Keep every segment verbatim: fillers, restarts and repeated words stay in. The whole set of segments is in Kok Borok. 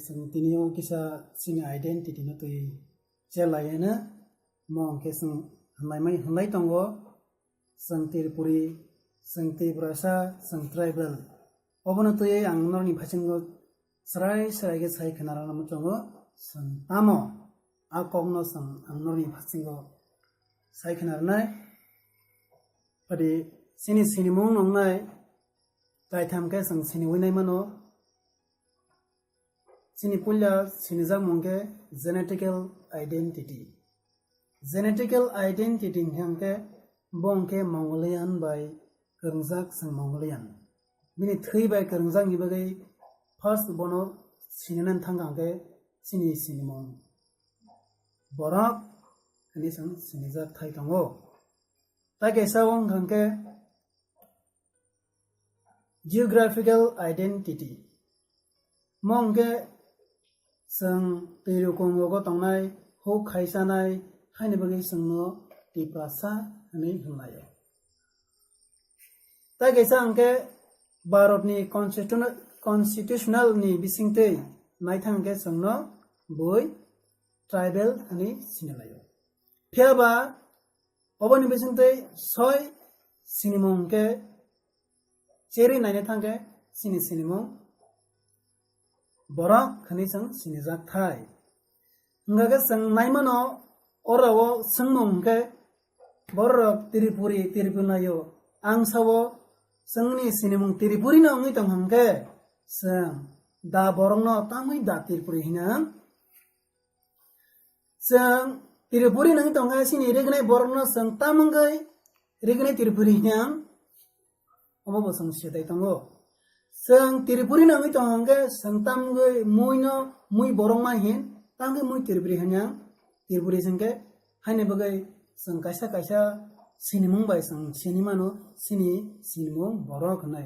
Chwng tini o kisa chini identity no twi chelai hino, mo hwnkhe chwng hwnlaimai hwnlai tongo, chwng Tripuri, chwng Tiprasa, chwng tribal. Obono twi ang norokni phasingo chwrai chwrai khe sai khna rwna muchungo, chwng tamo a kokno chwng ang norokni phasingo sai khna rwnai. Adi chini sinimung nongnai kaitham khe chwng siniwi nai mano. Chini puila sinijak mung khe genetical identity. Genetical identity hwnkhe bo hwnkhe Mongolian bai kwrwngjak chwng Mongolian. Bini thwi bai kwrwngjak ni bagwi first bono sinina thang kha hwnkhe chini sinimung borok hwnwi chwng sinijak thai tongo. Tai kaisa wng kha hwnkhe geographical identity. Mo hwnkhe chwng twi rukung rogo tongnai, huk khai chanai, haini bagwi chwngno Tiprasa hwnwi hwnlaio. Tai kaisa hwnkhe Bharatni constitu-, constitutional ni bisingtwi naithang hwnkhe chwngno bui tribal hwnwi sinilaio. Phiya ba oboni bisingtwi soi sinimung hwnkhe cherwi naina thangkhe chini sinimung borok hwnwi chwng sinijak thai. Hwnkha khe chwng naimano oro o swngmung hwnkhe bororok Tripuri, Tripuri naio. Ang sao chwngni sinimung Tripuri no wngwi tong hwnkhe chwng da borokno tamwi da Tripuri hinang. Chwng Tripuri nang tongkha chini rignai borokno chwng tamungwi rignai Tripuri hinang. Omo bo chwng sitai tongo. Chwng Tripuri nangwi tong hwnkhe chwng tamungwi muino mui borok ma hin tamungwi mui Tripuri hinang. Tripuri hwnkhe haini bagwi chwng kaisa kaisa sinimung bai chwng sinimano chini sinimung borok hinwi.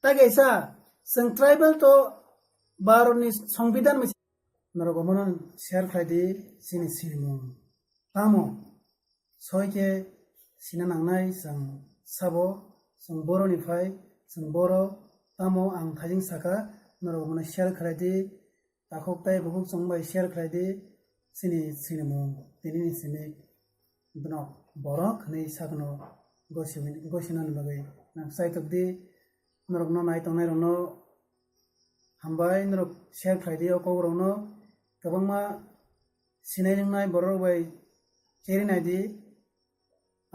Tai kaisa chwng tribal to Bharatni Songbidan bai Norok omono share khlai di, chini sinimung tamo soi khe sina nangnai chwng sabo, chwng boroni phai, chwng boro tamo ang thajing saka, norok omono share khlai di, takhuk tai bukhuk chwng bai share khlai di, chini sinimung tini ni simi. Borok hwnwi sakno gosi-, gosinani bagwi nang chaitok di, norokno nai tongnairokno hambai, norok share khlai di o kokrokno, kwbangma sinai rwngnai borok bai cheri nai di,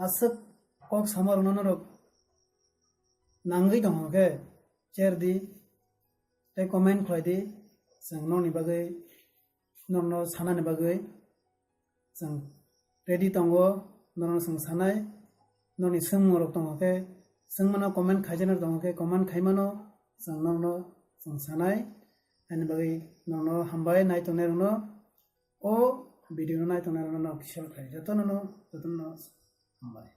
aswk kok samarokno norok nangwi tongkha khe share di tei comment khlai di, chwng nokni bagwi, norokno sanani bagwi. Chwng ready tongo, norokno chwng sanai, nokni swngmungrok tongkha khe, swngmano comment khaijana tongkha khe, comment khaimano chwng nokno chwng sanai, ani bagwi nokno hambai nai tongnairokno, o video no nai tongnairokno nok share khlai, jotono no, jotono no hambai.